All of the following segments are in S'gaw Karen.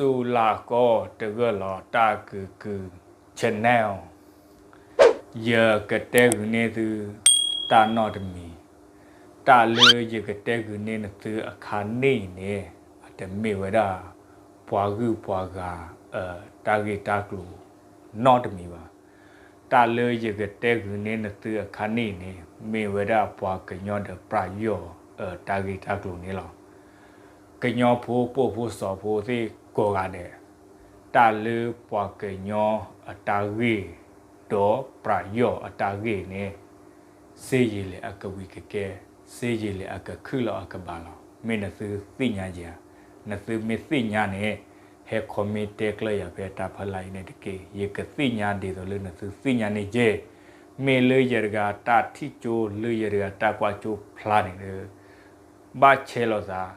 စူၢ်လၢ်ကီးတဂၢၢ်လီၤ တၢ်ကုၢ်ကုၢ် channel ယကတဲဂုာ်န့ၢ်သု တၢ်နီတမံၤ, တၢ်လၢယကတဲဂုာ်န့ၢ်နသုအခါန့ၣ်အံၤန့ၣ် အတမ့ၢ်ဝဲဒၣ် ပှၤဂုၤပှၤဂၤ အတၢ်ဂ့ၢ်တၢ်ကျိၤ နီတမံၤဘၣ်. တၢ်လၢယကတဲဂုာ်န့ၢ်နသုအခါန့ၣ်အံၤန့ၣ် မ့ၢ်ဝဲဒၣ်ပှၤကညီဒီးပယီၤ အတၢ်ဂ့ၢ်တၢ်ကျိၤန့ၣ်လီၤ. ကညီဖိပိာ်ဖိစီၤဖိသ့ၣ်ကိးဂၤဒဲး, တၢ်လၢပှၤကညီအတၢ်ဂ့ၢ် ဒီးပယီၤအတၢ်ဂ့ၢ်န့ၣ် စ့ယံာ်လဲၣ်အကဝံၤကကဲ, စ့ယံာ်လဲၣ်အကခုၣ်လီၤအကဘၣ်လီၤ. မ့ၢ်နသုသ့ၣ်ညါယၤ, နသုမ့ၢ်သ့ၣ်ညါန့ၣ် ဟဲ comment တဲကျၢၤယၤဖဲတၢ်ဖီလာ်အံၤန့ၣ်တက့ၢ်. ယကသ့ၣ်ညါဒ်သိးလၢနသုသ့ၣ်ညါန့ၣ်က့ၢ်. မ့ၢ်လၢယတဂၤတၢ်ထံၣ်ကၠိ လၢယတဂၤတၢ်ကွၢ်ကၠိဖျါန့ၣ်ဒီး ဘၣ်ဆဲးလိာ်သး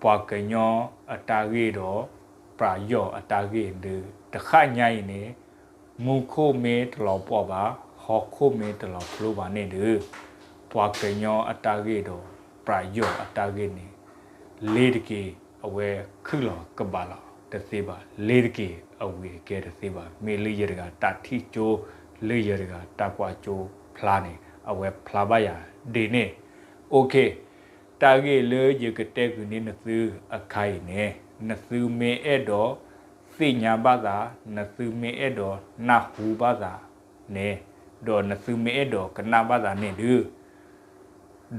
ပှၤကညီအတၢ်ဂ့ၢ်ဒီး ပယီၤအတၢ်ဂ့ၢ်ဒီး တဃၣ်ညါအံၤန့ၣ် မူခိၣ်မ့ၢ်တလီၤပှီၢ်ဘၣ်, ဟီၣ်ခိၣ်မ့ၢ်တလီၤဖျိဘၣ်န့ၣ်ဒီး ပှၤကညီအတၢ်ဂ့ၢ်ဒီး ပယီၤအတၢ်ဂ့ၢ်န့ၣ် လ့ၤတက့ၢ် အဝဲခုၣ်လီၤကဘၣ်လီၤတသ့ဘၣ်, လ့ၤတက့ၢ် အဝံၤအကဲတသ့ဘၣ်. မ့ၢ်လၢယတဂၤတၢ်ထံၣ်ကၠိ လၢယတဂၤတၢ်ကွၢ်ကၠိဖျါန့ၣ် အဝဲဖျါဘၣ်ယၤဒ်န့ၣ်. အိၣ်ခ့ တၢ်ဂ့ၢ်လၢယကတဲဂုာ်န့ၢ်နသုအခါအံၤန့ၣ် နသုမ့ၢ်အဲၣ်ဒိးသ့ၣ်ညါဘၣ်သး, နသုမ့ၢ်အဲၣ်ဒိးနၢ်ဟူဘၣ်သးန့ၣ်, ဒီးနသုမ့ၢ်အဲၣ်ဒိးကနၣ်ဘၣ်သးန့ၣ်ဒီး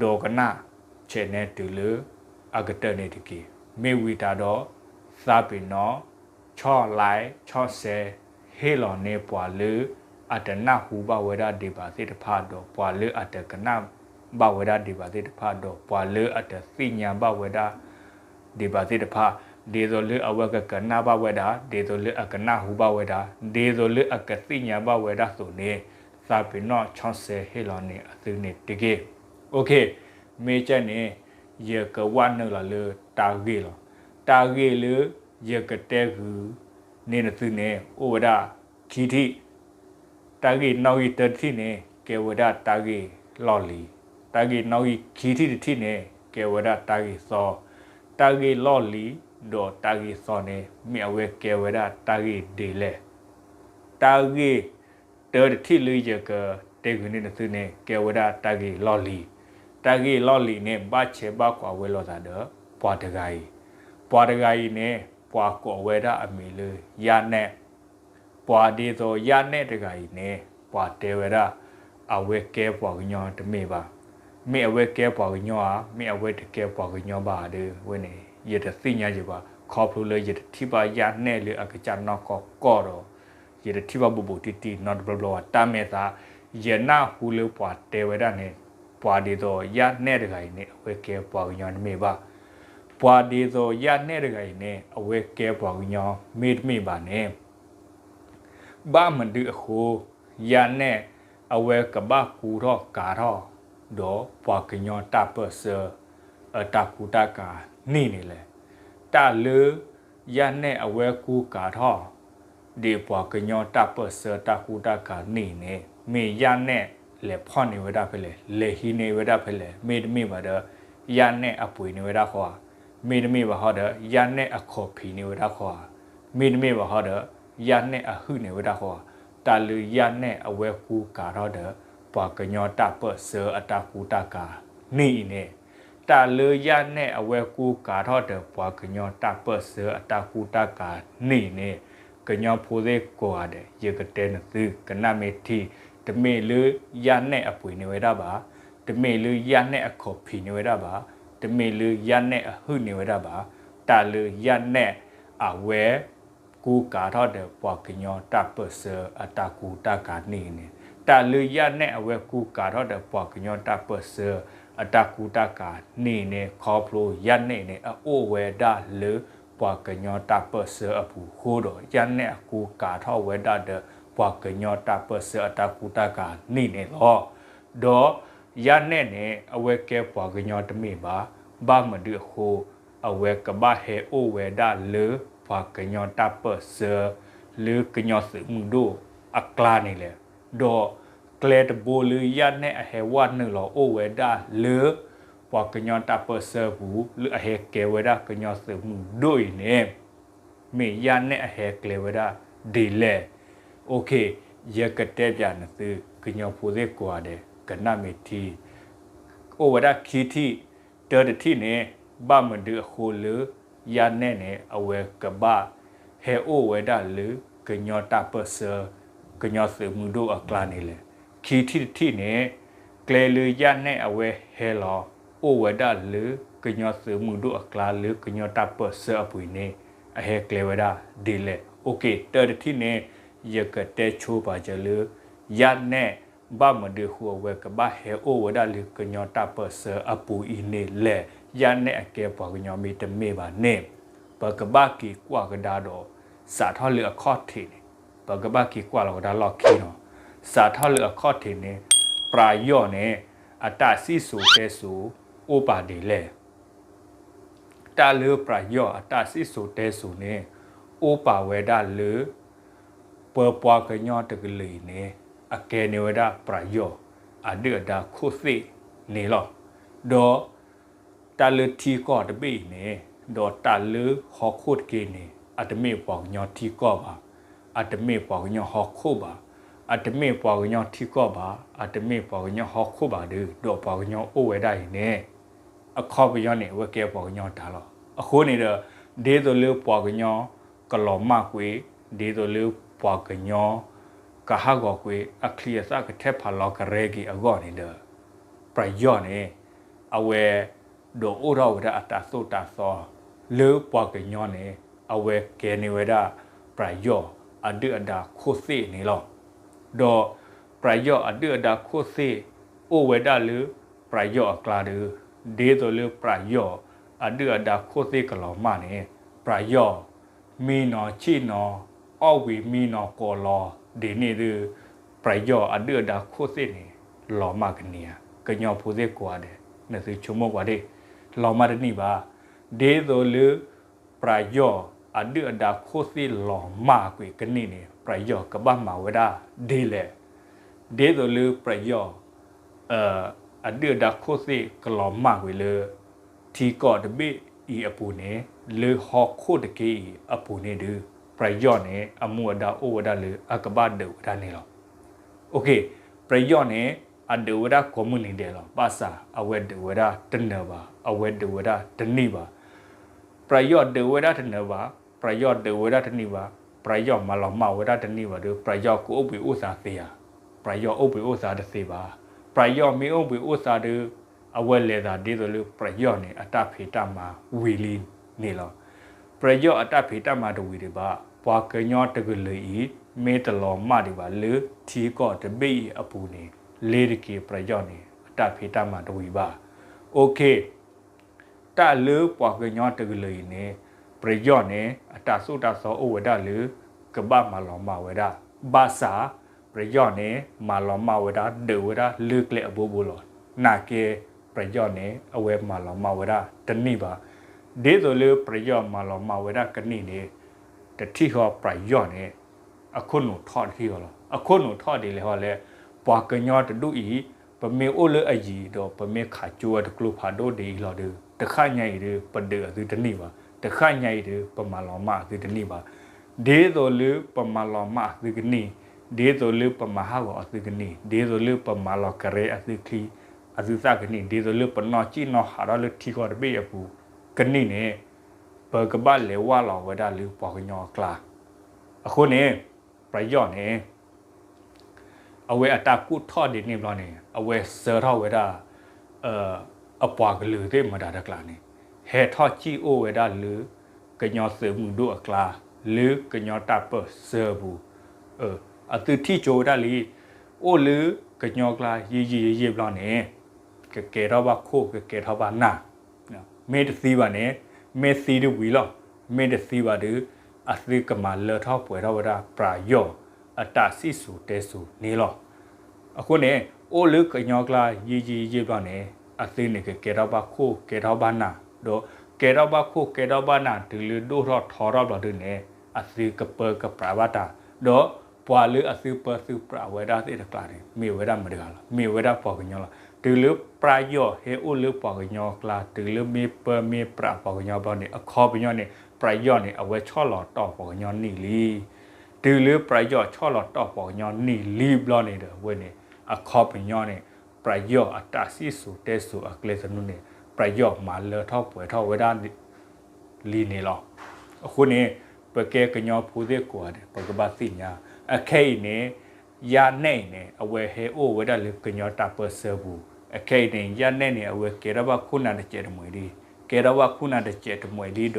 ဒိကနၣ် channel တုၤလၢအကတၢၢ်န့ၣ်တက့ၢ်. မ့ၢ်ဝံၤတၢ်ဒီး သးပ့ၤနီၣ် ဆီၣ် like ဆီၣ် share ဟ့ၣ်လီၤန့ၢ်ပှၤလၢ အတနၢ်ဟူဘၣ်ဝဲဒၣ်ဒံးဘၣ်သ့ၣ်တဖၣ် ဒီးပှၤလၢအတကနၣ်ဘၣ်ဝဲဒၣ်ဒံးဘၣ်သ့ၣ်တဖၣ် ဒီးပှၤလၢအတသ့ၣ်ညါဘၣ်ဝဲဒၣ် ဒံးဘၣ်သ့ၣ်တဖၣ်, ဒ်သိးလၢအဝဲကကနၣ်ဘၣ်ဝဲဒၣ်, ဒ်သိးလၢအကနၢ်ဟူဘၣ်ဝဲဒၣ်, ဒ်သိးလၢအကသ့ၣ်ညါဘၣ်ဝဲဒၣ်အသိးန့ၣ် သးပ့ၤနီၣ် ဆီၣ် share ဟ့ၣ်လီၤန့ၢ်အသုန့ၣ်တက့ၢ်. အိၣ်ခ့, မ့ၢ်ကဲန့ၣ် ယကဝဲနုာ်လီၤလၢတၢ်ဂ့ၢ်လီၤ. တၢ်ဂ့ၢ်လၢယကတဲဂုာ်န့ၢ်နသုန့ၣ် အိၣ်ဝဲဒၣ်ခံထံၣ်. တၢ်ဂ့ၢ်နီၣ်ဂံၢ်တၢတထံၣ်န့ၣ် ကဲဝဲဒၣ်တၢ်ဂ့ၢ်လီၢ်လံၤ. တၢ်ဂ့ၢ်နီၣ်ဂံၢ်ခံထံၣ်တထံၣ်န့ၣ် ကဲဝဲဒၣ်တၢ်ဂ့ၢ်သီ. တၢ်ဂ့ၢ်လီၢ်လံၤ ဒီးတၢ်ဂ့ၢ်သီန့ၣ် မ့ၢ်အဝဲကဲဝဲဒၣ်တၢ်ဂ့ၢ်ဒ်လဲၣ်. တၢ်ဂ့ၢ်တၢတထံၣ်လၢယကတဲဂုာ်န့ၢ်နသုန့ၣ် ကဲဝဲဒၣ်တၢ်ဂ့ၢ်လီၢ်လံၤ. တၢ်ဂ့ၢ်လီၢ်လံၤန့ၣ် ဘၣ်ဆဲးဘၣ်ကွၢ်ဝဲလိာ်သးဒီး ပှၤတဂၤအံၤ. ပှၤတဂၤအံၤန့ၣ် ပှၤကိးဝဲဒၣ်အမံၤလၢ ယၢ်နဲၣ်. ပှၤဒ်သိးယၢ်နဲၣ်တဂၤအံၤန့ၣ် ပှၤတဲဝဲဒၣ် အဝဲကဲပှၤကညီတမ့ၢ်ဘၣ်. မ့ၢ်အဝဲကဲပှၤကညီဧါ, မ့ၢ်အဝဲတကဲပှၤကညီဘၣ်ဧါဒီး ဝဲန့ၣ် ယတသ့ၣ်ညါယၤဘၣ်. ခီဖျိလၢယတထံၣ်ဘၣ်ယၢ်နဲၣ်လၢအကစၢ်နီၢ်ကီၢ်ကီၢ်ဒီး ယတထံၣ်ဘၣ်ဘူးဘူးတံၢ်တံၢ်နီတဘျီဘျီဘၣ်. တၢ်မဲာ်သး ယနၢ်ဟူလၢပှၤတဲဝဲဒၣ်န့ၣ် ပှၤဒ်သိးယၢ်နဲၣ်တဂၤအံၤန့ၣ် အဝဲကဲပှၤကညီတမ့ၢ်ဘၣ်. ပှၤဒ်သိးယၢ်နဲၣ်တဂၤအံၤန့ၣ် အဝဲကဲပှၤကညီမ့တမ့ၢ်ဘၣ်န့ၣ် ဘၣ်မနုၤအဃိ ယၢ်နဲၣ်အဝဲကဘၣ်ကူထီၣ်ကၤထီၣ် ဒီးပှၤကညီတၢ်ပၢၢ်ဆၢ အတၢ်ကူတၢ်ကၤန့ၣ်န့ၣ်လဲၣ်. တၢ်လၢ ယၢ်နဲၣ်အဝဲကူကၤထီၣ် ဒ်ပှၤကညီတၢ်ပၢၢ်ဆၢတၢ်ကူတၢ်ကၤန့ၣ်န့ၣ် မ့ၢ်ယၢ်နဲၣ်လဲၤဖီၣ်န့ၢ်ဝဲဒၣ်ဖဲလဲၣ်, လဲၤဟံးန့ၢ်ဝဲဒၣ်ဖဲလဲၣ်. မ့တမ့ၢ်ဘၣ်ဒီး ယၢ်နဲၣ်အပှ့ၤန့ၢ်ဝဲဒၣ်ဃီဧါ. မ့တမ့ၢ်ဘၣ်ဟီဒီး ယၢ်နဲၣ်အခီၣ်ဖံးန့ၢ်ဝဲဒၣ်ဃီဧါ. မ့တမ့ၢ်ဘၣ်ဟီဒီး ယၢ်နဲၣ်အဟုၣ်န့ၢ်ဝဲဒၣ်ဃီဧါ. တၢ်လၢယၢ်နဲၣ်အဝဲကူကၤထီၣ်ဒီး ပှၤကညီတၢ်ပၢၢ်ဆၢအတၢ်ကူတၢ်ကၤန့ၣ်အံၤန့ၣ် တၢ်လၢယၢ်နဲၣ်အဝဲကူကၤထီၣ်ဒီးပှၤကညီတၢ်ပၢၢ်ဆၢအတၢ်ကူတၢ်ကၤန့ၣ်န့ၣ် ကညီဖိသ့ၣ်ကိးဂၤဒဲး ယကတဲနသု ကနၣ်မ့ၢ်ထံ, တမ့ၢ်လၢယၢ်နဲၣ်အပှ့ၤန့ၢ်ဝဲဒၣ်ဘၣ်, တမ့ၢ်လၢယၢ်နဲၣ်အခီၣ်ဖံးန့ၢ်ဝဲဒၣ်ဘၣ်, တမ့ၢ်လၢယၢ်နဲၣ်အဟုၣ်န့ၢ်ဝဲဒၣ်ဘၣ်, တၢ်လၢယၢ်နဲၣ်အဝဲ ကူကၤထီၣ်ဒီးပှၤကညီတၢ်ပၢၢ်ဆၢအတၢ်ကူတၢ်ကၤန့ၣ်န့ၣ်, တၢ်လၢယၢ်နဲၣ်အဝဲကူကၤထီၣ်ဒီးပှၤကညီတၢ်ပၢၢ်ဆၢအတၢ်ကူတၢ်ကၤန့ၣ်န့ၣ် ခီဖျိယၢ်နဲၣ်န့ၣ် အအိၣ်ဝဲဒၣ်လၢပှၤကညီတၢ်ပၢၢ်ဆၢအပူၤအဃိဒီး ယၢ်နဲၣ်အကူကၤထီၣ်ဝဲဒၣ်ဒီးပှၤကညီတၢ်ပၢၢ်ဆၢအတၢ်ကူတၢ်ကၤန့ၣ်န့ၣ်လီၤ. ဒီးယၢ်နဲၣ်န့ၣ် အဝဲကဲပှၤကညီတမ့ၢ်ဘၣ်. ဘၣ်မနုၤအဃိ အဝဲကဘၣ်ဟဲအိၣ်ဝဲဒၣ်လၢပှၤကညီတၢ်ပၢၢ်ဆၢ လၢကညီသုးမုၢ်ဒိၣ်အကျါန့ၣ်လဲၣ်. ဒီးကျဲတဘိလၢယၢ်နဲၣ်အဟဲဝဲနုာ်လီၤအိၣ်ဝဲဒၣ်လၢ ပှၤကညီတၢ်ပၢၢ်ဆၢပူၤ လၢအဟဲကဲဝဲဒၣ်ကညီသုးမုၢ်ဒိၣ်အံၤန့ၣ် မ့ၢ်ယၢ်နဲၣ်အဟဲကျဲဝဲဒၣ်ဒ်လဲၣ်. ယကတဲပၠးနသု ကညီဖိသ့ၣ်ကိးဂၤဒဲး ကနၣ်မ့ၢ်ထံ အိၣ်ဝဲဒၣ်ခံထံၣ်, တၢတထံၣ်န့ၣ် ဘၣ်မနုၤအဃိလၢ ယၢ်နဲၣ်န့ၣ် အဝဲကဘၣ်ဟဲအိၣ်ဝဲဒၣ်လၢ ကညီတၢ်ပၢၢ်ဆၢ ကညီသုးမုၢ်ဒိၣ်အကျါန့ၣ်လဲၣ်. ခံထံၣ်တထံၣ်န့ၣ် ကျဲလၢယၢ်နဲၣ်အဝဲဟဲလီၤ အိၣ်ဝဲဒၣ်လၢ ကညီသုးမုၢ်ဒိၣ်အကျါလၢ ကညီတၢ်ပၢၢ်ဆၢအပူၤအံၤန့ၣ် အဟဲကျဲဝဲဒၣ်ဒ်လဲၣ်. တၢတထံၣ်န့ၣ် ယကတဲဆိပာ်စၢၤလၢ ယၢ်နဲၣ် ဘၣ်မနုၤအဃိအဝဲကဘၣ်ဟဲအိၣ်ဝဲဒၣ်လၢ ကညီတၢ်ပၢၢ်ဆၢအပူၤအံၤန့ၣ်လဲၣ်. ယၢ်နဲၣ်အကဲပှၤကညီမ့တမ့ၢ်ဘၣ်န့ၣ် ပကဘၣ်က့ၤကွၢ်ကဒါဒီး စးထီၣ်လၢအခီၣ်ထံးန့ၣ် ပကဘၣ်က့ၤကွၢ်လီၤကဒါလီၢ်ခံနီၤ. စးထီၣ်လၢအခီၣ်ထံးန့ၣ် ပယီၤန့ၣ် အတၢ်စံၣ်စိၤတဲစိၤ အိၣ်ပာ်ဒ်လဲၣ်. တၢ်လၢပယီၤအတၢ်စံၣ်စိၤတဲစိၤန့ၣ် အိၣ်ပာ်ဝဲဒၣ်လၢ ပပှၤကညီတကလုာ်အံၤန့ၣ် အကဲန့ၢ်ဝဲဒၣ်ပယီၤအဒုၣ်အဒါခိၣ်သ့ၣ်န့ၣ်လီၤ. ဒီးတၢ်လၢထံကီၢ်တဘ့ၣ်အံၤန့ၣ် ဒီးတၢ်လၢဟီၣ်ခိၣ်တက့ၢ်န့ၣ် အတမ့ၢ်ပှၤကညီထံကီၢ်ဘၣ်, အတမ့ၢ်ပှၤကညီဟီၣ်ခိၣ်ဘၣ်, အတမ့ၢ်ပှၤကညီထံကီၢ်ဘၣ်, အတမ့ၢ်ပှၤကညီဟီၣ်ခိၣ်ဘၣ်ဒီး ဒီးပှၤကညီအိၣ်ဝဲဒၣ်အံၤန့ၣ် အခီပညီန့ၣ် အဝဲကဲပှၤကညီတၢ်လီၤ. အဃိန့ၣ်ဒီး ဒ်သိးလၢပှၤကညီကလီၤမၢ်ကွံာ်, ဒ်သိးလၢပှၤကညီကဟးဂီၤကွံာ် အချံအသၣ်ကထဲဖးလီၤကရဲက့ၤအဂီၢ်န့ၣ်ဒီး ပယီၤန့ၣ် အဝဲဒိးအိၣ်ထီၣ်ဝဲဒၣ်အတၢ်သိၣ်တၢ်သီ လၢပှၤကညီန့ၣ် အဝဲကဲန့ၢ်ဝဲဒၣ် ပယီၤအဒုၣ်အဒါခိၣ်သ့ၣ်န့ၣ်လီၤ. ဒီးပယီၤအဒုၣ်အဒါခိၣ်သ့ၣ် အိၣ်ဝဲဒၣ်လၢပယီၤအကျါဒီး ဒ်သိးလၢပယီၤအဒုၣ်အဒါခိၣ်သ့ၣ်ကလီၤမၢ်န့ၣ် ပယီၤ မံနီၤဆံၣ်နီၤ အီၣ်ဝံၤမံနီၤကိးလီၤဒ်န့ၣ်ဒီး ပယီၤအဒုၣ်အဒါခိၣ်သ့ၣ်န့ၣ် လီၤမၢ်ကန့ၢ်ဧါ. ကညီဖိသ့ၣ်ကိးဂၤဒဲး နသုဆိကမိၣ်ကွၢ်ဒၣ်, လီၤမၢ်တန့ၢ်ဘၣ်. ဒ်သိးလၢ ပယီၤအဒုၣ်အဒါခိၣ်သ့ၣ်လီၤမၢ်ကွံာ်ကန့ၢ်န့ၣ် ပယီၤကဘၣ်မၤဝဲဒၣ်ဒ်လဲၣ်. ဒ်သိးလၢပယီၤ အဒုၣ်အဒါခိၣ်သ့ၣ်ကလီၤမၢ်ကွံာ်လၢ ထံကီၢ်တဘ့ၣ်အံၤအပူၤန့ၣ် လၢဟီၣ်ခိၣ်တက့ၢ်အံၤအပူၤန့ၣ်ဒီး ပယီၤန့ၣ် အမူအဒါအိၣ်ဝဲဒၣ်လၢအကဘၣ်ဒုးဝဲဒၣ်န့ၣ်လီၤ. ပယီၤန့ၣ် အဒုးဝဲဒၣ်ကိးမုၢ်နံၤဒဲးလီၤ. ဘၣ်ဆၣ်အဝဲဒုးဝဲဒၣ်တနၢၤဘၣ်, အဝဲဒုးဝဲဒၣ်တန့ၢ်ဘၣ်. ပယီၤဒုးဝဲဒၣ်တနၢၤဘၣ်, ပယီၤဒုးဝဲဒၣ်တန့ၢ်ဘၣ်, ပယီၤမၤလီၤမၢ်ဝဲဒၣ်တန့ၢ်ဘၣ်ဒီး ပယီၤကအိၣ်ဘှံးအိၣ်သါသ့ဧါ. ပယီၤအိၣ်ဘှံးအိၣ်သါတသ့ဘၣ်. ပယီၤမ့ၢ်အိၣ်ဘှံးအိၣ်သါဒီး အဝဲလဲၤသးဒ်သိးလၢပယီၤန့ၣ် အတၢ်ဖံးတၢ်မၤဝံၤလံန့ၣ်လီၤ. ပယီၤအတၢ်ဖံးတၢ်မၤတဝံၤဒံးဘၣ်, ပှၤကညီတကလုာ်အံၤ မ့ၢ်တလီၤမၢ်ဒံးဘၣ်လၢထံကီၢ်တဘ့ၣ်အံၤအပူၤန့ၣ် လ့ၤတက့ၤပယီၤန့ၣ် အတၢ်ဖံးတၢ်မၤတဝံၤဘၣ်. တၢ်လၢပှၤကညီတကလုာ်အံၤန့ၣ် ပယီၤန့ၣ် အတၢ်သိၣ်တၢ်သီအိၣ်ဝဲဒၣ်လၢ ကဘၣ်မၤလီၤမၢ်ဝဲဒၣ်. ဘၣ်ဆၣ် ပယီၤန့ၣ် မၤလီၤမၢ်ဝဲဒၣ် ဒုးဝဲဒၣ်လၢကျဲအဘိဘိလီၤ. နာ်က့ ပယီၤန့ၣ် အဝဲမၤလီၤမၢ်ဝဲဒၣ်တန့ၢ်ဘၣ်. ဒ်သိးလၢပယီၤမၤလီၤမၢ်ဝဲဒၣ်ကန့ၢ်န့ၣ် တထံၣ်ဃီပယီၤန့ၣ် အခိၣ်နူာ်ထီၣ်တထံၣ်ဃီလီၤ. အခိၣ်နူာ်ထီၣ်ဒ်လဲၣ်ဃီလဲၣ်, ပှၤကညီတဒူၣ်အံၤ ပမ့ၢ်အိၣ်လၢအယံၤဒီး ပမ့ၢ်ခးကၠိဝဲတကျိဖးဒိၣ်ဒ်အံၤလီၤဒီး တဃၣ်ညါအံၤဒီး ပဒုးအသုတန့ၢ်ဘၣ်, တဃၣ်ညါအံၤဒီး ပမၤလီၤမၢ်အသုတန့ၢ်ဘၣ်. ဒ်သိးလၢပမၤလီၤမၢ်အသုကန့ၢ်, ဒ်သိးလၢပမၤဟးဂီၤအသုကန့ၢ်, ဒ်သိးလၢပမၤလီၤကရဲအသုချံ အသုသၣ်ကန့ၢ်, ဒ်သိးလၢပနီၢ်ကံၣ်နီၢ်ဟးထီၣ်လၢထံကီၢ်တဘ့ၣ်အပူၤကန့ၢ်န့ၣ် ပကဘၣ်လဲၤဝၢ်လီၤဝဲဒၣ်လၢပှၤကညီအကျါ. အဃိန့ၣ် ပယီၤန့ၣ် အဝဲအတၢ်ကူၣ်ထီၣ်ဒ်န့ၣ်ဘျီန့ၣ် အဝဲဆှၢထီၣ်ဝဲဒၣ် အပှၤကလုာ်သ့ၣ်မတၤတကျါန့ၣ် ဟဲထီၣ်စံၣ်အိၣ်ဝဲဒၣ်လၢ ကညီသုးမုၢ်ဒိၣ်အကျါ လၢကညီတၢ်ပၢၢ်ဆၢအပူၤ အသုထံၣ်ကၠိဝဲဒၣ်လံ, အိၣ်လၢကညီကျါယံာ်ယံာ်ယံာ်ယံာ်ဘျီန့ၣ် ကကဲထီၣ်ဘၣ်ခိၣ် ကကဲထီၣ်ဘၣ်နၢ် မ့ၢ်တသံဘၣ်န့ၣ် မ့ၢ်သံတဝံၤလီၤ. မ့ၢ်တသံဘၣ်ဒီး အသုကမၤလၢထီၣ်ပှဲၤထီၣ်ဝဲဒၣ် ပယီၤအတၢ်စံၣ်စိၤတဲစိၤန့ၣ်လီၤ. အဃိန့ၣ် အိၣ်လၢကညီကျါယံာ်ယံာ်ယံာ်ဘျီန့ၣ် အသုန့ၣ်ကကဲထီၣ်ဘၣ်ခိၣ်ကဲထီၣ်ဘၣ်နၢ် ဒီးကဲထီၣ်ဘၣ်ခိၣ်ကဲထီၣ်ဘၣ်နၢ် တုၤလၢဒိၣ်ထီၣ်ထီထီၣ်ဘျီဒုန့ၣ် အသုကပၢကပြးဘၣ်တၢ် ဒီးပှၤလၢအသုပၢသုပြးဝဲဒၣ်သ့ၣ်တကျါန့ၣ် မ့ၢ်ဝဲဒၣ်မတၤတဂၤလဲၣ်, မ့ၢ်ဝဲဒၣ်ပှၤကညီလီၤ. တုၤလၢပယီၤဟဲအိၣ်လၢပှၤကညီကျါ တုၤလၢမ့ၢ်ပၢမ့ၢ်ပြးပှၤကညီဘျီန့ၣ် အခီပညီန့ၣ် ပယီၤန့ၣ် အဝဲဆီၣ်လီၤတီၢ်ပှၤကညီနံၣ်လံ. တုၤလၢပယီၤဆီၣ်လီၤတီၢ်ပှၤကညီနံၣ်လံဘျီန့ၣ်ဒီး အဝဲန့ၣ် အခီပညီန့ၣ် ပယီၤအတၢ်စံၣ်စိၤတဲစိၤအကျဲသနူန့ၣ် ပယီၤမၤလၢထီၣ်ပှဲၤထီၣ်ဝဲဒၣ်လံန့ၣ်လီၤ. အဃိန့ၣ် ပကဲကညီဖိသ့ၣ်ကိးဂၤဒဲး ပကဘၣ်သ့ၣ်ညါ အခဲအံၤန့ၣ် ယၢ်နဲၣ်အံၤန့ၣ် အဝဲဟဲအိၣ်ဝဲဒၣ်လၢကညီတၢ်ပၢၢ်ဆၢပူၤ, အခဲအံၤန့ၣ် ယၢ်နဲၣ်န့ၣ် အဝဲကဲထီၣ်ဘၣ်ခိၣ်နၢ်တစဲးတမှဲၤလံ, ကဲထီၣ်ဘၣ်ခိၣ်နၢ်တစဲးတမှဲၤလံဒီး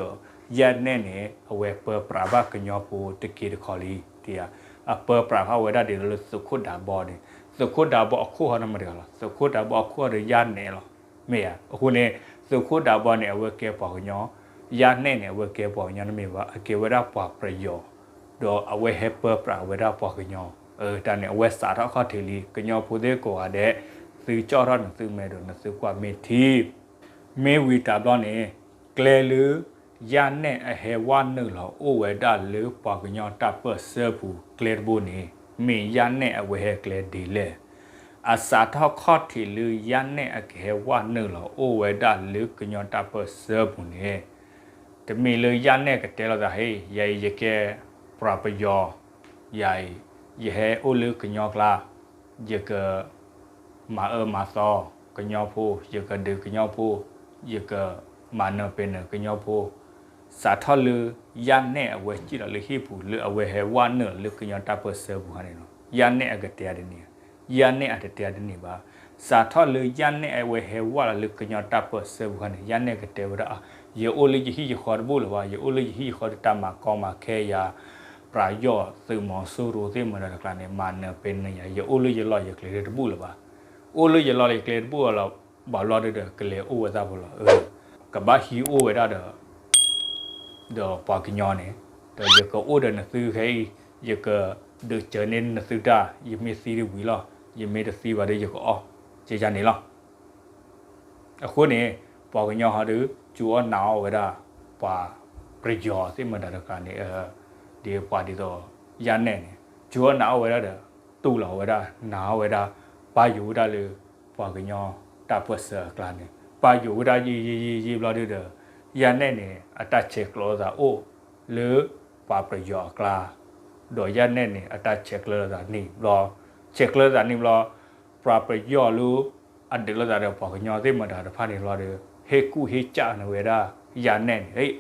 ယၢ်နဲၣ်န့ၣ် အဝဲပၢပြးဘၣ်ကညီဖိတက့တခီလံ, အပၢပြးဘၣ်ဝဲဒၣ်ဒ်သိးလၢသုးခိၣ်ဒးဘီန့ၣ်, သုးခိၣ်ဒးဘီအခိၣ်ဟီန့ၣ်မတၤတဂၤလဲၣ်, သုးခိၣ်ဒးဘီအခိၣ်ဟီဒီး ယၢ်နဲၣ်လီၤ. မ့ၢ်ဧါ, အဃိန့ၣ် သုးခိၣ်ဒးဘီန့ၣ် အဝဲကဲပှၤကညီ, ယၢ်နဲၣ်န့ၣ် အဝဲကဲပှၤကညီတမ့ၢ်ဘၣ်, အကဲဝဲဒၣ်ပှၤပယီၤ ဒီးအဝဲဟဲပၢပြးဝဲဒၣ်ပှၤကညီ, တၢ်န့ၣ် အဝဲစးထီၣ်ခီၣ်ထံးလံ, ကညီဖိသ့ၣ်ကိးဂၤဒဲး သုကၠီၣ်ထီၣ်နသုမဲာ်ဒီးနသုကွၢ်မ့ၢ်ထံ, မ့ၢ်ဝံၤတၢ်ဘျီန့ၣ် ကျဲလၢ ယၢ်နဲၣ်အဟဲဝဲနုာ်လီၤအိၣ်ဝဲဒၣ်လၢပှၤကညီတၢ်ပၢၢ်ဆၢပူၤကျဲတဘိန့ၣ် မ့ၢ်ယၢ်နဲၣ်အဝဲဟဲကျဲဒ်လဲၣ်. အစးထီၣ်ခီၣ်ထံးလၢယၢ်နဲၣ်အကဟဲဝဲနုာ်လီၤအိၣ်ဝဲဒၣ်လၢကညီတၢ်ပၢၢ်ဆၢပူၤန့ၣ် တမ့ၢ်လၢယၢ်နဲၣ်ကတဲလိာ်သး ဟ့ၣ် ယၤအံၤယကဲပှၤပယီၤ, ယၤအံၤ ယဟဲအိၣ်လၢကညီကျါ, ယကမၤအၢမၤသီကညီဖိ, ယကဒုးကညီဖိ, ယကမၤနၢၤပၢၢ်နၢၤကညီဖိ, စးထီၣ်လၢယၢ်နဲၣ်အဝဲစံၣ်လီၤလၢဟံၣ်ပူၤလၢအဝဲဟဲဝဲနုာ်လီၤလၢကညီတၢ်ပၢၢ်ဆၢပူၤခါန့ၣ်လီၤ. ယၢ်နဲၣ်အကတဲဒ်န့ၣ်, ယၢ်နဲၣ်အတတဲဒ်န့ၣ်ဘၣ်. စးထီၣ်လၢယၢ်နဲၣ်အဝဲဟဲဝဲလီၤလၢကညီတၢ်ပၢၢ်ဆၢပူၤခါန့ၣ် ယၢ်နဲၣ်ကတဲဝဲဒၣ် ယအိၣ်လၢယဟံၣ်ယဃီတဘူၣ်လၢၤဘၣ်, ယအိၣ်လၢယဟံၣ်ယဃီဒီးတၢ်မၤကီမၤခဲယၤ ပယီၤသုးမီၤစိရိၤသ့ၣ်မတၤတကျါန့ၣ် မၤနၢၤပၢၢ်နၢၤယၤ, ယအိၣ်လၢယလီၢ်ယကျဲတဘူၣ်လၢၤဘၣ်. အိၣ်လၢယလီၢ်ယကျဲတဘူၣ်လၢၤဘၣ်ဘျီဒီး ကလဲၤအိၣ်ဝဲသးဖိလီၤ. ကဘၣ်ဟံးအိၣ်ဝဲဒၣ်ဒီး ဒီးပှၤကညီန့ၣ်, ဒီးယကအိၣ်ဒီးနသုခဲအံၤ, ယကဒုးစၢၤန့ၢ်နသုတၢ်, ယမ့ၢ်သံတဝံၤလီၤ, ယမ့ၢ်တသံဘၣ်ဒီးယကအီၣ်, ကဲယၤန့ၣ်လီၤ. အဃိန့ၣ် ပှၤကညီဟီဒီး စူၤအီၣ်နာ်အီၣ်ဝဲဒၣ် ပှၤပယီၤသ့ၣ်မတၤတကျါန့ၣ်, ဒ်ပှၤဒ်သိးယၢ်နဲၣ်န့ၣ် စူၤအီၣ်နာ်အီၣ်ဝဲဒၣ်ဒီး တူၢ်လီၤဝဲဒၣ် နာ်အီၣ်ဝဲဒၣ် ပာ်ယိၤဝဲဒၣ်လၢ ပှၤကညီတၢ်ပၢၢ်ဆၢအကျါန့ၣ် ပာ်ယိၤဝဲဒၣ်ယံာ်ယံာ်ယံာ်ယံာ်ဘျီဒုဒီး ယၢ်နဲၣ်န့ၣ် အတၢ်ဆဲးကျိးလိာ်သးအိၣ်လၢ ပှၤပယီၤအကျါ, ဒီးယၢ်နဲၣ်န့ၣ် အတၢ်ဆဲးကျိးလိာ်သးန့ၢ်ဘျီ, ဆဲးကျိးလိာ်သးန့ၢ်ဘျီ, ပှၤပယီၤလၢ အဒုးလိာ်သးဒီးပှၤကညီသ့ၣ်မတၤတဖၣ်န့ၣ်လီၤဒီး ဟ့ၣ်ကူၣ်ဟ့ၣ်ကၠၣ်န့ၢ်ဝဲဒၣ်ယၢ်နဲၣ်န့ၣ်,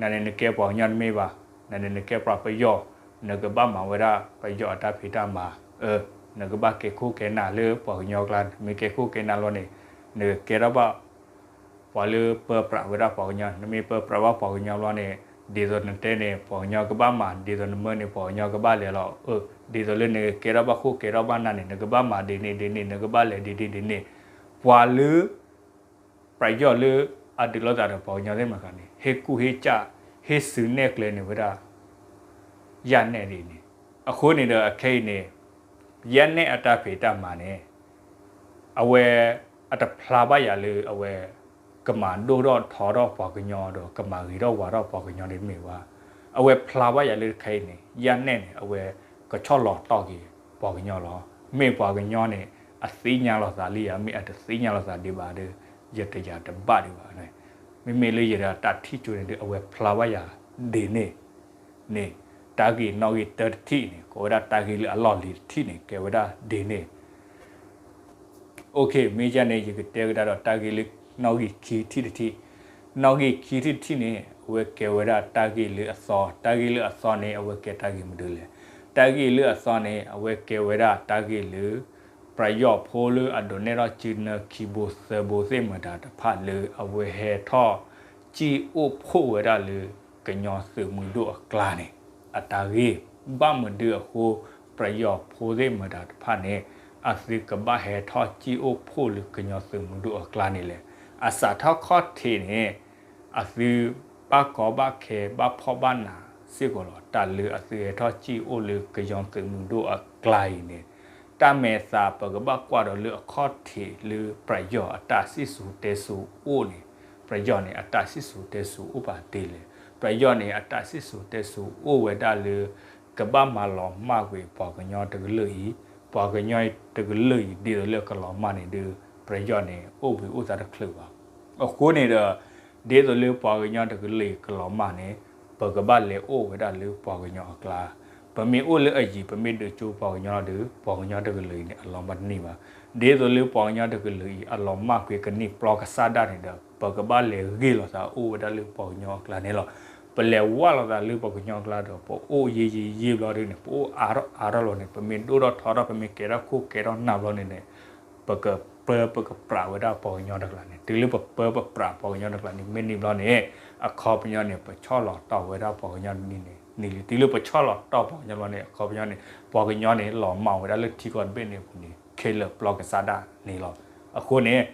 နန့ၣ်နကဲပှၤကညီတမ့ၢ်ဘၣ်, နန့ၣ်နကဲပှၤပယီၤ, နကဘၣ်မၤဝဲဒၣ်ပယီၤအတၢ်ဖံးတၢ်မၤ, နကဘၣ်ကဲခိၣ်ကဲနၢ်လၢပှၤကညီကျါ, နမ့ၢ်ကဲခိၣ်ကဲနၢ်လီၤန့ၣ် နကကဲထီၣ်ဘၣ် ပှၤလၢပၢပြးဝဲဒၣ်ပှၤကညီ, နမ့ၢ်ပၢပြးဘၣ်ပှၤကညီဘျီန့ၣ် ဒ်သိးနတဲန့ၣ် ပှၤကညီကဘၣ်မၤ, ဒ်သိးနမၢန့ၣ် ပှၤကညီကဘၣ်လဲၤလီၤ. ဒ်သိးလၢနကကဲထီၣ်ဘၣ်ခိၣ်ကဲထီၣ်ဘၣ်နၢ်န့ၣ် နကဘၣ်မၤဒ်န့ၣ်ဒ်န့ၣ်, နကဘၣ်လဲၤဒ်န့ၣ်ဒ်န့ၣ်, ပှၤလၢ ပယီၤလၢအဒုးလိာ်သးဒီးပှၤကညီသ့ၣ်မတၤတကျါန့ၣ် ဟ့ၣ်ကူၣ်ဟ့ၣ်ကၠၣ် ဟ့ၣ်စုနဲၣ်ကျဲန့ၢ်ဝဲဒၣ် ယၢ်နဲၣ်ဒ်န့ၣ်, အဃိန့ၣ်ဒီးအခဲအံၤန့ၣ် ယၢ်နဲၣ်အတၢ်ဖံးတၢ်မၤန့ၣ် အဝဲ အတဖျါဘၣ်ယၤလၢအဝဲ ကမၤဒိၣ်ထီၣ်ထီထီၣ်ပှၤကညီဒီး ကမၤဂ့ၤထီၣ်ဝါထီၣ်ပှၤကညီဒ်မ့ၢ်ဘၣ်. အဝဲဖျါဘၣ်ယၤလၢခဲအံၤန့ၣ် ယၢ်နဲၣ်န့ၣ် အဝဲကဆီၣ်လီၤတီၢ်က့ၤပှၤကညီလီၤ. မ့ၢ်ပှၤကညီန့ၣ် အသ့ၣ်ညါလီၤသးလံဧါ, မ့ၢ်အတသ့ၣ်ညါလီၤသးဒံးဘၣ်ဒီး ယတယၤတဘၣ်ဒံးဘၣ်. မ့မ့ၢ်လၢယတၢ်ထံၣ်ကၠိန့ၣ်ဒီး အဝဲဖျါဘၣ်ယၤဒ်န့ၣ် န့ၣ် တၢ်ဂ့ၢ်နီၣ်ဂံၢ်တၢတထံၣ်န့ၣ် ကိးဝဲဒၣ်တၢ်ဂ့ၢ်လၢအလီၢ်လံၤတထံၣ်န့ၣ် ကဲဝဲဒၣ်ဒ်န့ၣ် မ့ၢ်ယၤန့ၣ် ယကတဲကဒါဒီးတၢ်ဂ့ၢ်လၢနီၣ်ဂံၢ်ခံထံၣ်တထံၣ်, နီၣ်ဂံၢ်ခံထံၣ်တထံၣ်န့ၣ် အဝဲကဲဝဲဒၣ်တၢ်ဂ့ၢ်လၢအသီ, တၢ်ဂ့ၢ်လၢအသီန့ၣ် အဝဲကဲတၢ်ဂ့ၢ်မနုၤလဲၣ်. တၢ်ဂ့ၢ်လၢအသီန့ၣ် အဝဲကဲဝဲဒၣ်တၢ်ဂ့ၢ်လၢ ပယီၤဖိလၢအဒိးနဲၣ်ထီၣ်စုနၢခံဘိသၢဘိသ့ၣ်မတၤတဖၣ်လၢအဝဲဟဲထီၣ်စံၣ်အိၣ်ဖှိၣ်ဝဲဒၣ်လၢကညီသုးမုၢ်ဒိၣ်အကျါန့ၣ် အတၢ်ဂ့ၢ် ဘၣ်မနုၤအဃိ ပယီၤဖိသ့ၣ်မတၤတဖၣ်န့ၣ် အသုကဘၣ်ဟဲထီၣ်စံၣ်အိၣ်ဖှိၣ်လၢကညီသုးမုၢ်ဒိၣ်အကျါန့ၣ်လဲၣ်. အစးထီၣ်ခီၣ်ထံးန့ၣ် အသုဘၣ်ကီဘၣ်ခဲဘၣ်ဖှီၣ်ဘၣ်နးစ့ၢ်ကီးလီၤ. တၢ်လၢအသုဟဲထီၣ်စံၣ်အိၣ်လၢကညီသုးမုၢ်ဒိၣ်အကျါအံၤန့ၣ် တၢ်မဲာ်သးပကဘၣ်ကွၢ်ဒီးလၢအခီၣ်ထံးလၢပယီၤအတၢ်စံၣ်စိၤတဲစိၤအိၣ်န့ၣ် ပယီၤန့ၣ် အတၢ်စံၣ်စိၤတဲစိၤအိၣ်ပာ်တ့ၢ်လဲၣ်. ပယီၤန့ၣ် အတၢ်စံၣ်စိၤတဲစိၤအိၣ်ဝဲဒၣ်လၢ ကဘၣ်မၤလီၤမၢ်ကွံာ်ပှၤကညီတကလုာ်အံၤ, ပှၤကညီတကလုာ်အံၤ ဒ်သိးလၢအကလီၤမၢ်န့ၣ်ဒီး ပယီၤန့ၣ် အိၣ်ဘှံးအိၣ်သါတချုးဘၣ်. အဃိန့ၣ်ဒီး ဒ်သိးလၢပှၤကညီတကလုာ်အံၤကလီၤမၢ်န့ၣ်, ပကဘၣ်လဲၤအိၣ်ဝဲဒၣ်လၢပှၤကညီအကျါ. ပမ့ၢ်အိၣ်လၢအယံၤ ပမ့ၢ်ဒုးကၠိပှၤကညီလီၤဒီး ပှၤကညီတကလုာ်အံၤန့ၣ် အလီၤမၢ်တန့ၢ်ဘၣ်. ဒ်သိးလၢပှၤကညီတကလုာ်အံၤ အလီၤမၢ်ကွံာ်ကန့ၢ်ပျီကစၢ်ဒၣ်န့ၣ်ဒီး ပကဘၣ်လဲၤဂ့ၢ်လိာ်သးအိၣ်ဝဲဒၣ်လၢပှၤကညီအကျါန့ၣ်လီၤ. ပလဲၤဝၢ်လိာ်သးလၢပှၤကညီအကျါဒီး ပအိၣ်ယံာ်ယံာ်ယံာ်ဘျီဒုန့ၣ် ပအိၣ်အါထီၣ်အါထီၣ်လီၤန့ၣ် ပမ့ၢ်ဒိၣ်ထီၣ်ထီထီၣ် ပမ့ၢ်ကဲထီၣ်ခိၣ်ကဲထီၣ်နၢ်ဘျီန့ၣ်န့ၣ် ပကပၢပကပြးဝဲဒၣ်ပှၤကညီတကျါန့ၣ် တုၤလၢပပၢပပြးပှၤကညီတကျါန့ၣ် မ့ၢ်န့ၢ်ဘျီန့ၣ် အခီပညီန့ၣ် ပဆီၣ်လီၤတီၢ်ဝဲဒၣ်ပှၤကညီန့ၣ်န့ၣ်လံ. တုၤလၢပဆီၣ်လီၤတီၢ်ပှၤကညီဘျီန့ၣ် အခီပညီန့ၣ် ပှၤကညီန့ၣ် လီၤမၢ်ဝဲဒၣ်လၢထံကီၢ်တဘ့ၣ်န့ၣ်အပူၤန့ၣ် ခဲလၢာ်ပျီကစၢ်ဒၣ်န့ၣ်လီၤ. အဃိန့ၣ်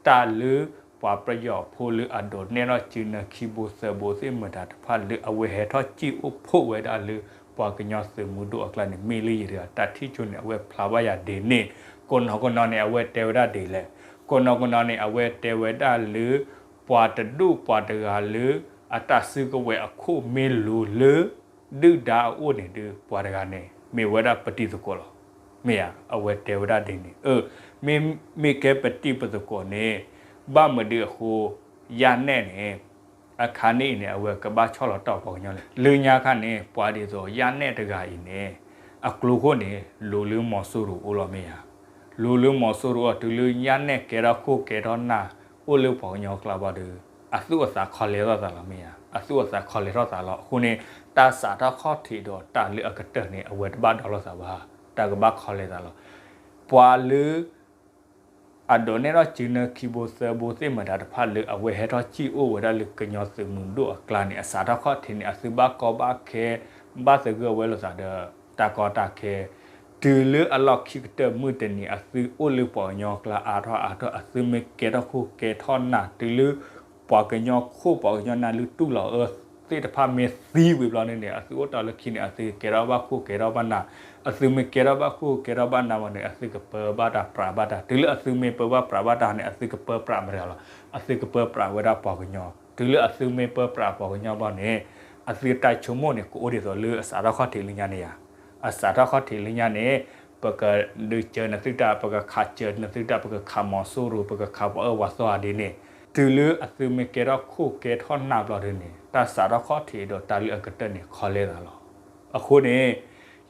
တၢ်လၢ ပှၤပယီၤဖိလၢအဒိးနဲၣ်ထီၣ်စုနၢခံဘိသၢဘိသ့ၣ်မတၤတဖၣ်လၢအဝဲဟဲထီၣ်စံၣ်အိၣ်ဖှိၣ်ဝဲဒၣ်လၢ ပှၤကညီသုးမုၢ်ဒိၣ်အကျါန့ၣ် မ့ၢ်လၢယတဂၤတၢ်ထံၣ်ကၠိန့ၣ် အဝဲဖျါဘၣ်ယၤဒ်န့ၣ်, ကိးနီၢ်ကိးနီၢ်န့ၣ် အဝဲတဲဝဲဒၣ်ဒ်လဲၣ်. ကိးနီၢ်ကိးနီၢ်န့ၣ် အဝဲတဲဝဲဒၣ်လၢ ပှၤတဒူၣ်ပှၤတဂၤလၢ အတၢ်စုကဝဲၤအခိၣ်မ့ၢ်လိၤလၢ ဒုၣ်ဒါအအိၣ်န့ၣ်ဒီး ပှၤတဂၤန့ၣ် မ့ၢ်ဝဲဒၣ်ပတံၤသကိးလီၤ. မ့ၢ်ဧါ, အဝဲတဲဝဲဒၣ်ဒ်န့ၣ်. အၢ, မ့မ့ၢ်ကဲပတံၤပသကိးန့ၣ် ဘၣ်မနုၤအဃိ ယၢ်နဲၣ်န့ၣ် အခါန့ၣ်အံၤန့ၣ် အဝဲကဘၣ်ဆီၣ်လီၤတီၢ်ပှၤကညီလဲၣ်. လၢညါခါန့ၣ် ပှၤဒ်သိးယၢ်နဲၣ်တဂၤအံၤန့ၣ် အကျိၤခိၣ်န့ၣ် လိၤလၢမီၤစိရိၤအိၣ်လီၤ မ့ၢ်ဧါ. လိၤလၢမီၤစိရိၤအီၤ တုၤလၢယၢ်နဲၣ်ကဲထီၣ်ခိၣ်ကဲထီၣ်နၢ် အိၣ်လၢပှၤကညီကျါဘၣ်ဒီး အသူၣ်အသးခီလဲထီၣ်သးလီၤ မ့ၢ်ဧါ. အသူၣ်အသးခီလဲထီၣ်သးလီၤ. အဃိန့ၣ် တၢ်စးထီၣ်ခီၣ်ထံးဒီးတၢ်လၢအကတၢၢ်န့ၣ် အဝဲတဘၣ်ဒီလီၤသးဘၣ်, တၢ်ကဘၣ်ခီလဲသးလီၤ. ပှၤလၢ အဒိးနဲၣ်ထီၣ်စုနၢခံဘိသၢဘိသ့ၣ်မတၤတဖၣ်လၢအဝဲဟဲထီၣ်စံၣ်အိၣ်ဝဲဒၣ်လၢကညီသုးမုၢ်ဒိၣ်အကျါန့ၣ် အစးထီၣ်ခီၣ်ထံးန့ၣ် အသုဘၣ်ကီဘၣ်ခဲ ဘၣ်သဂၢၢ်ဝဲလိာ်သးဒီး တၢ်ကီတၢ်ခဲ တုၤလၢအလီၢ်ခံကတၢၢ်မုၢ်တနံၤ အသုအိၣ်လၢပှၤကညီအကျါအါထီၣ်အါထီၣ် အသုမ့ၢ်ကဲထီၣ်ခိၣ်ကဲထီၣ်နၢ် တုၤလၢ ပှၤကညီခိၣ်ပှၤကညီနၢ်လၢတူၢ်လီၤအၢသ့ၣ်တဖၣ်မ့ၢ်သံဝံၤဘျီန့ၣ်န့ၣ် အသုအိၣ်တ့ၢ်လၢခံန့ၣ် အသုကကဲထီၣ်ဘၣ်ခိၣ်ကဲထီၣ်ဘၣ်နၢ်. အသုမ့ၢ်ကဲထီၣ်ဘၣ်ခိၣ်ကဲထီၣ်ဘၣ်နၢ်ဘၣ်န့ၣ် အသုကပၢဘၣ်တၢ်ပြးဘၣ်တၢ်. တုၤလၢအသုမ့ၢ်ပၢဘၣ်ပြးဘၣ်တၢ်န့ၣ် အသုကပၢပြးမတၤလီၤ. အသုကပၢပြးဝဲဒၣ်ပှၤကညီ. တုၤလၢအသုမ့ၢ်ပၢပြးပှၤကညီဘျီန့ၣ် အသုတၢ်ဆိကမိၣ်န့ၣ် ကအိၣ်ဒ်သိးလၢအစးထီၣ်ခီၣ်ထံးလၢညါန့ၣ်ဧါ. အစးထီၣ်ခီၣ်ထံးလၢညါန့ၣ် ပကဒုးစၢၤနသုတၢ်, ပကခးစၢၤနသုတၢ်, ပကခးမီၤစိရိၤ, ပကခးပှၤအၢပှၤသီဧါဒ်န့ၣ်. တုၤလၢအသုမ့ၢ်ကဲထီၣ်ခိၣ်ကဲထီၣ်နၢ်ဘျီဒ်န့ၣ် တၢ်စးထီၣ်ခီၣ်ထံးဒီးတၢ်လၢအကတၢၢ်န့ၣ် ခီလဲသးလီၤ. အဃိန့ၣ်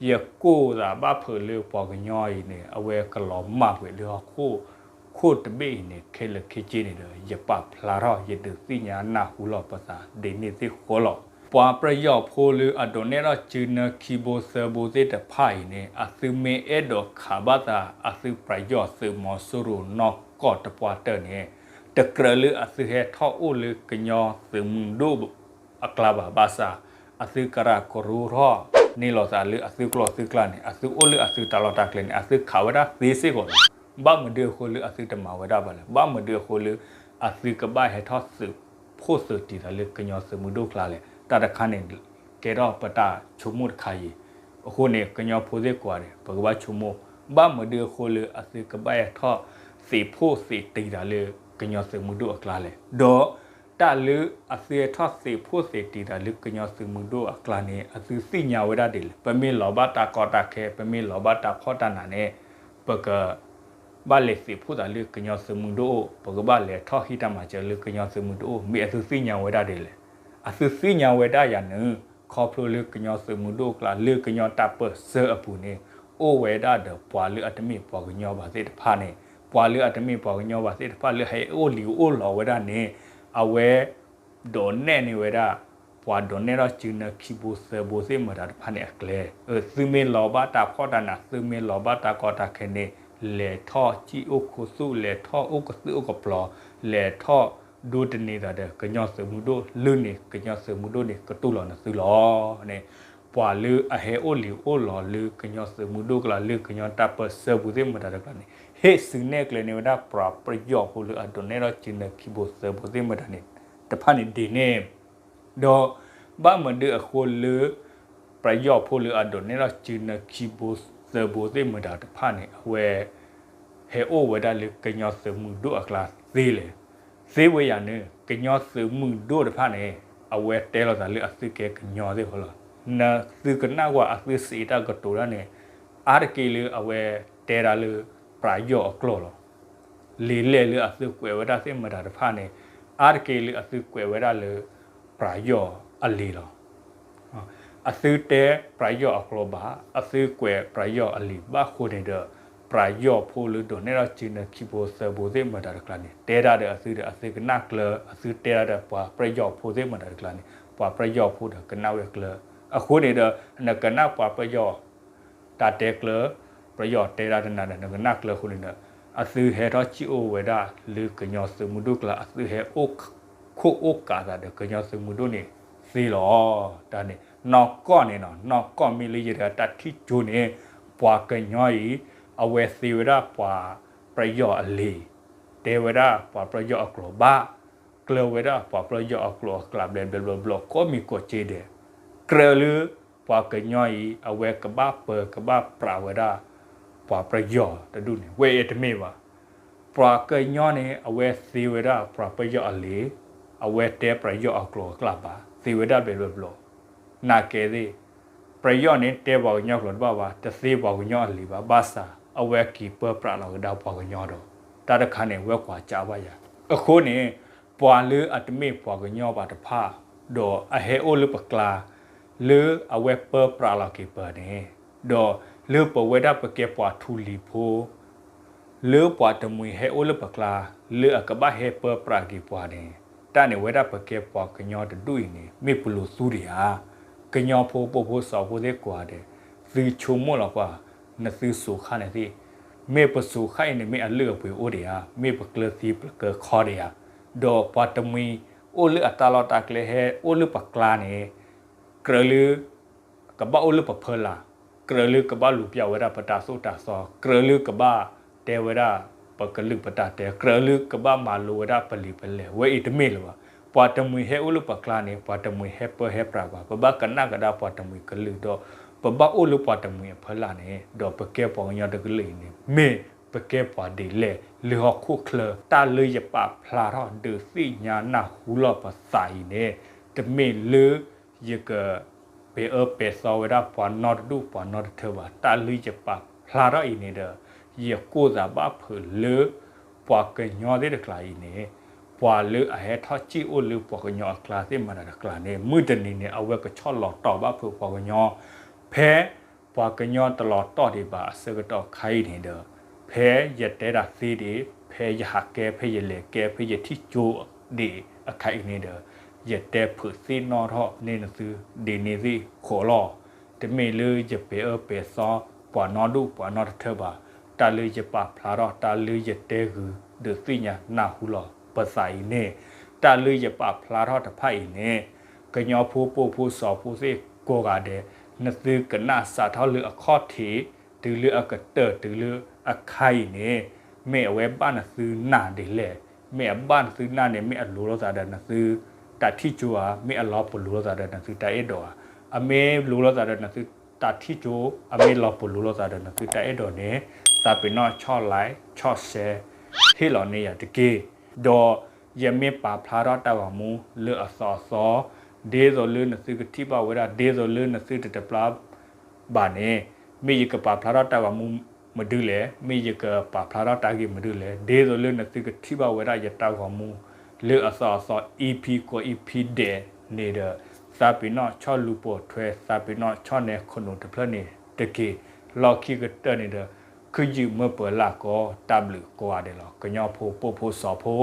ယကိးသးဘၣ်ဖုးလၢပှၤကညီအံၤန့ၣ် အဝဲကလီၤမၢ်ကွံာ်လၢဟီၣ်ခိၣ် ခိၣ်တဘ့ၣ်အံၤန့ၣ် ခဲလၢာ်ခဲဆ့န့ၣ်ဒီး ယပာ်ဖျါထီၣ် ယဒုးသ့ၣ်ညါနၢ်ဟူလီၤပသးဒ်န့ၣ်သ့ၣ်ဃီလီၤ. ပှၤပယီၤဖိလၢအဒိးနဲၣ်ထီၣ်စုနၢခံဘိသၢဘိသ့ၣ်တဖၣ်အံၤန့ၣ် အသုမ့ၢ်အဲၣ်ဒိးခးဘၣ်သး အသုပယီၤသုးမီၤစိရိၤနီၢ်ကီၢ်တပှၢ်တၢၢ်န့ၣ် တကြၢးလၢအသုဟဲထီၣ်အိၣ်လၢကညီသုးမုၢ်ဒိၣ်အကျါဘၣ် ဘၣ်ဆၣ် အသုကရၢကရိထီၣ်န့ၢ်လိာ်သးလၢအသုကျိာ်သုကျါန့ၣ် အသုအိၣ်လၢအသုတၢ်လီၢ်တၢ်ကျဲန့ၣ် အသုခးဝဲဒၣ်သ့စ့ၢ်ကီးလီၤ. ဘၣ်မနုၤအဃိလၢအသုတမၤဝဲဒၣ်ဘၣ်လဲၣ်. ဘၣ်မနုၤအဃိလၢ အသုကဘၣ်ဟဲထီၣ်သုးဖိသုးတံၢ်သးလၢကညီသုးမုၢ်ဒိၣ်ကျါလဲၣ်. တၢ်တခါန့ၣ် ကဲထီၣ်ပတၢ်ဆိကမိၣ်တခါအံၤ. အဃိန့ၣ် ကညီဖိသ့ၣ်ကိးဂၤဒဲး ပကဘၣ်ဆိကမိၣ် ဘၣ်မနုၤအဃိလၢအသုကဘၣ်ဟဲထီၣ်သုးဖိသုးတံၢ်သးလၢကညီသုးမုၢ်ဒိၣ်အကျါလဲၣ်. ဒီးတၢ်လၢအသုဟဲထီၣ်သုးဖိသုးတံၢ်သးလၢကညီသုးမုၢ်ဒိၣ်အကျါန့ၣ် အသုသ့ၣ်ညါဝဲဒၣ်ဒ်လဲၣ်. ပမ့ၢ်လီၤဘၣ်တၢ်ကီတၢ်ခဲ ပမ့ၢ်လီၤဘၣ်တၢ်ဖှီၣ်တၢ်နးန့ၣ် ပက ဘၣ်လဲၤသုးဖိသးလၢကညီသုးမုၢ်ဒိၣ်အိၣ်, ပကဘၣ်လဲၤထီၣ်ဟံးတၢ်မၤစၢၤလၢကညီသုးမုၢ်ဒိၣ်အိၣ်, မ့ၢ်အသုသ့ၣ်ညါဝဲဒၣ်ဒ်လဲၣ်. အသုသ့ၣ်ညါဝဲဒၣ်ယၤန့ၣ် ခီဖျိလၢကညီသုးမုၢ်ဒိၣ်အကျါ လၢကညီတၢ်ပၢၢ်ဆၢအပူၤန့ၣ် အိၣ်ဝဲဒၣ်ဒီးပှၤလၢအတမ့ၢ်ပှၤကညီဘၣ်သ့ၣ်တဖၣ်န့ၣ်, ပှၤလၢအတမ့ၢ်ပှၤကညီဘၣ်သ့ၣ်တဖၣ်လၢဟဲအိၣ်လံၤအိၣ်လီၤဝဲဒၣ်န့ၣ် အဝဲ ဒိးနဲၣ်န့ၢ်ဝဲဒၣ် ပှၤဒိးနဲၣ်ထီၣ်စုနၢခံဘိသၢဘိသ့ၣ်မတၤတဖၣ်န့ၣ်အကျဲ, သုမ့ၢ်လီၤဘၣ်တၢ်ဖှီၣ်တၢ်နး သုမ့ၢ်လီၤဘၣ်တၢ်ကီတၢ်ခဲန့ၣ် လဲၤထီၣ်စံၣ်အိၣ်ခူသူၣ် လဲၤထီၣ်အိၣ်ကသုၣ်အိၣ်ကပျီၤ လဲၤထီၣ်ဒိတန့ၤသးဒီး ကညီသုးမုၢ်ဒိၣ်လၢန့ၣ် ကညီသုးမုၢ်ဒိၣ်န့ၣ် ကတူၢ်လိာ်နသုလီၤန့ၣ်. ပှၤလၢအဟဲအိၣ်လံၤအိၣ်လီၤလၢကညီသုးမုၢ်ဒိၣ်ကျါ လၢကညီတၢ်ပၢၢ်ဆၢပူၤသ့ၣ်မတၤတဖၣ်န့ၣ် ဟ့ၣ်စုနဲၣ်ကျဲန့ၢ်ဝဲဒၣ် ပှၤပယီၤဖိလၢအဒိးနဲၣ်ထီၣ်စုနၢခံဘိသၢဘိသ့ၣ်မတၤန့ၣ် တဖၣ်န့ၣ်ဒ်န့ၣ် ဒီးဘၣ်မနုၤအဃိလၢ ပယီၤဖိလၢအဒိးနဲၣ်ထီၣ်စုနၢခံဘိသၢဘိသ့ၣ်မတၤတဖၣ်န့ၣ် အဝဲ ဟဲအိၣ်ဝဲဒၣ်လၢကညီသုးမုၢ်ဒိၣ်အကျါသ့လဲၣ်. သ့ဝဲယၤန့ၣ် ကညီသုးမုၢ်ဒိၣ်တဖၣ်န့ၣ် အဝဲတဲလိာ်သးလၢအသုကဲကညီသ့ၣ်ဃီလီၤ. နသုကနၣ်ကွၢ်အသုစံးတၢ်ကတိၤတၢ်န့ၣ် အါတက့ၢ်လၢအဝဲတဲဒၣ်လၢ ပယီၤအကျိာ်လီၤ. လံာ်လဲၢ်လၢအသုကွဲးဝဲဒၣ်သ့ၣ်မတၤတဖၣ်န့ၣ် အါတက့ၢ်လၢအသုကွဲးဝဲဒၣ်လၢ ပယီၤအလံာ်လီၤ. အသုတဲပယီၤအကျိာ်ဘၣ်, အသုကွဲးပယီၤအလံာ်ဘၣ်အဃိန့ၣ်ဒီး ပယီၤဖိလၢဒိးန့ၢ်ထီၣ်စုနၢခံဖိသၢဖိသ့ၣ်မတၤတကျါန့ၣ် တဲဒၣ်ဒီးအသုဒီးအသုကနၣ်ကျၢၤ, အသုတဲဒၣ်ဒီးပှၤပယီၤဖိသ့ၣ်မတၤတကျါန့ၣ် ပှၤပယီၤဖိဒီးကနၣ်ဝဲကျၢၤ. အဃိန့ၣ်ဒီး နကနၣ်ပှၤပယီၤ တၢ်တဲကျၢၤ, ပယီၤတဲဒၣ်တနၤဒီး နကနၣ်ကျၢၤအဃိန့ၣ်ဒီး အသုဟဲထီၣ်စံၣ်အိၣ်ဝဲဒၣ်လၢကညီသုးမုၢ်ဒိၣ်ကျါ, အသုဟဲအိၣ်ခိၣ်အိၣ်ကးသးဒီးကညီသုးမုၢ်ဒိၣ်န့ၣ်သ့လီၤ. တၢ်န့ၣ် နီၢ်ကီၢ်န့ၣ်နီၤ, နီၢ်ကီၢ်မ့ၢ်လၢယတၢ်ထံၣ်ကၠိန့ၣ် ပှၤကညီအံၤ အဝဲသ့ဝဲဒၣ်ပှၤပယီၤအလံာ်, တဲဝဲဒၣ်ပှၤပယီၤအကျိာ်ဘၣ်, ကျၢၤဝဲဒၣ်ပှၤပယီၤအကျိာ်အကျါ ဘျဲၣ်ဘျဲၣ်ဘျီဘျီ ကိးမံၤကိးက့ဒဲး, ကြၢးလၢပှၤကညီအံၤ အဝဲကဘၣ်ပၢကဘၣ်ပြးဝဲဒၣ် ပှၤပယီၤတဒူၣ်န့ၣ် ဝဲအံၤတမ့ၢ်ဘၣ်. ပှၤကညီန့ၣ် အဝဲသ့ဝဲဒၣ်ပှၤပယီၤအလံာ်, အဝဲတဲပယီၤအကျိာ်အကျါဘၣ်, သ့ဝဲဒၣ်ဘျဲၣ်ဘျီဘျီ နာ်ကဲသ့ၣ်, ပယီၤန့ၣ်တဲပှၤကညီကျိာ်တဘၣ်ဘၣ်, တသ့ပှၤကညီအလံာ်ဘၣ်, ဘၣ်ဆၣ် အဝဲက့ၤပၢပြးလီၤကဒါပှၤကညီဒီး တၢ်တခါန့ၣ် ဝဲကွၢ်ကးဘၣ်ယၤ. အဃိန့ၣ် ပှၤလၢအတမ့ၢ်ပှၤကညီဘၣ်တဖၣ် ဒီးအဟဲအိၣ်လၢပကျါ လၢအဝဲပၢပြးလီၤက့ၤပှၤန့ၣ်, ဒီးလၢပဝဲဒၣ်ပကဲပှၤထူလံၤဖိ လၢပှၤတမှံၤဟဲအိၣ်လၢပကျါ လၢအကဘၣ်ဟဲပၢပြးက့ၤပှၤန့ၣ်, တၢ်န့ၣ်ဝဲဒၣ်ပကဲပှၤကညီတဒူၣ်အံၤန့ၣ် မ့ၢ်ပလိၤသူဒံးဧါ. ကညီဖိပိာ်ဖိစီၤဖိသ့ၣ်ကိးဂၤဒဲး, သုဆိကမိၣ်လီၤကွၢ်, နသုစိာ်ခါန့ၣ်သ့ၣ်, မ့ၢ်ပစိာ်ခါအံၤန့ၣ် မ့ၢ်အလုၢ်အပှ့ၤအိၣ်ဒံးဧါ, မ့ၢ်ပကျၢၤသံပကျၢၤခီဒံးဧါ. ဒီးပှၤတမှံၤအိၣ်လၢအတၢ်လီၢ်တၢ်ကျဲဟဲအိၣ်လၢပကျါန့ၣ် ကြၢးလၢ ကဘၣ်အိၣ်လၢပဖီလာ်, ကြၢးလၢကဘၣ်လူၤပျၢ်ဝဲဒၣ်ပတၢ်သိၣ်တၢ်သီ, ကြၢးလၢကဘၣ်တဲဝဲဒၣ်ပကလုာ်ပတၢ်တဲ, ကြၢးလၢကဘၣ်မၤလိဝဲဒၣ်ပလံာ်ပလဲၢ်, ဝဲအံၤတမ့ၢ်လၢၤဘၣ်. ပှၤတမှံၤဟဲအိၣ်လၢပကျါန့ၣ် ပှၤတမှံၤဟဲပၢဟဲပြးပှၤ, ပဘၣ်ကနၣ်ကဒါပှၤတမှံၤကလုၢ်ဒီး ပဘၣ်အိၣ်လၢပှၤတမှံၤအဖီလာ်န့ၣ်, ဒီးပကဲပှၤကညီတကလုာ်အံၤန့ၣ် မ့ၢ်ပကဲပှၤဒ်လဲၣ် လၢဟီၣ်ခိၣ်ချၢ, တၢ်လၢယပာ်ဖျါထီၣ်ဒုးသ့ၣ်ညါနၢ်ဟူလီၤပသးအံၤန့ၣ်, တမ့ၢ်လၢ ယက ပဲာ်အၢပဲာ်သီဝဲဒၣ်ပှၤနီတဒူၣ်ပှၤနီတထၢဘၣ်. တၢ်လၢယပာ်ဖျါထီၣ်အံၤန့ၣ်ဒီး ယကိၢ်သးဘၣ်ဖုးလၢ ပှၤကညီသ့ၣ်တကျါအံၤန့ၣ် ပှၤလၢအဟဲထီၣ်စံၣ်အိၣ်လၢပှၤကညီအကျါသ့ၣ်မတၤတကျါန့ၣ် မုၢ်တနံၤန့ၣ် အဝဲကဆီၣ်လီၤတီၢ်ဘၣ်ဖုးပှၤကညီ, ဖဲ ပှၤကညီတလီၤတီၢ်ဒံးဘၣ်အဆၢကတီၢ်ခါအံၤန့ၣ်ဒီး ဖဲယတဲတၢ်သ့ဒံး, ဖဲယဟးကဲ ဖဲယလဲၤကဲ ဖဲယထံၣ်ကၠိဒံးအခါအံၤန့ၣ်ဒီး ယတဲဖုးသ့ၣ်နီၣ်ထီၣ်န့ၢ်နသု ဒ်န့ၣ်သ့ၣ်ဃီလီၤ. တမ့ၢ်လၢယပဲာ်အၢပဲာ်သီ ပှၤနီဒူၣ်ပှၤနီတထၢဘၣ်. တၢ်လၢယပာ်ဖျါထီၣ် တၢ်လၢယတဲဂုာ်ဒုးသ့ၣ်ညါနၢ်ဟူလီၤပသးအံၤန့ၣ်, တၢ်လၢယပာ်ဖျါထီၣ်တဖၣ်အံၤန့ၣ် ကညီဖိပိာ်ဖိစီၤဖိသ့ၣ်ကိးဂၤဒဲး, နသုကနၣ်စးထီၣ်လၢအခီၣ်ထံး တုၤလၢအကတၢၢ်တုၤလၢအခါအံၤန့ၣ်, မ့ၢ်အဝဲဘၣ်နသုနၢ်ဒ်လဲၣ်. မ့ၢ်အဘၣ်နသုနၢ်န့ၣ် မ့ၢ်အလိၤလိာ်သးဒီးနသုတၢ်ထံၣ်ကၠိဧါ, မ့ၢ်အလီၤပလိၤလိာ်သးဒီးနသုတၢ်အဲၣ်ဒိးဧါ. အမ့ၢ်လိၤလိာ်သးဒီးနသုတၢ်ထံၣ်ကၠိ, အမ့ၢ်လီၤပလိၤလိာ်သးဒီးနသုတၢ်အဲၣ်ဒိးန့ၣ်, သးပ့ၤနီၣ်ဆီၣ် like ဆီၣ် share ဟ့ၣ်လီၤန့ၢ်ယၤတက့ၢ်. ဒီးယမ့ၢ်ပာ်ဖျါထီၣ်တၢ်ဂီၤမူလၢအသီအသီ, ဒ်သိးလၢနသုကထံၣ်ဘၣ်ဝဲဒၣ်, ဒ်သိးလၢနသုတတပျၢ်ဘၣ်န့ၣ်, မ့ၢ်ယကပာ်ဖျါထီၣ်တၢ်ဂီၤမူမဒုလဲၣ်, မ့ၢ်ယကပာ်ဖျါထီၣ်တၢ်ဂ့ၢ်မဒုလဲၣ်, ဒ်သိးလၢနသုကထံၣ်ဘၣ်ဝဲဒၣ်ယတၢ်ဂီၤမူလၢအသီအသီ EP ကိး EP ဒဲးန့ၣ်ဒီး, သးပ့ၤနီၣ်ဆီၣ်လူၤပိာ်ထွဲ, သးပ့ၤနီၣ်ဆီၣ်နဲခိၣ်နူာ်တဖျၢၣ်န့ၣ်တက့ၢ်. လီၢ်ခံကတၢၢ်န့ၣ်ဒီး, ခုယုၢ်မၢပၢၤလၢ်ကီ တၢ်ဘျုးကိးဂၤဒဲးလီၤ. ကညီဖိပိာ်ဖိစီၤဖိ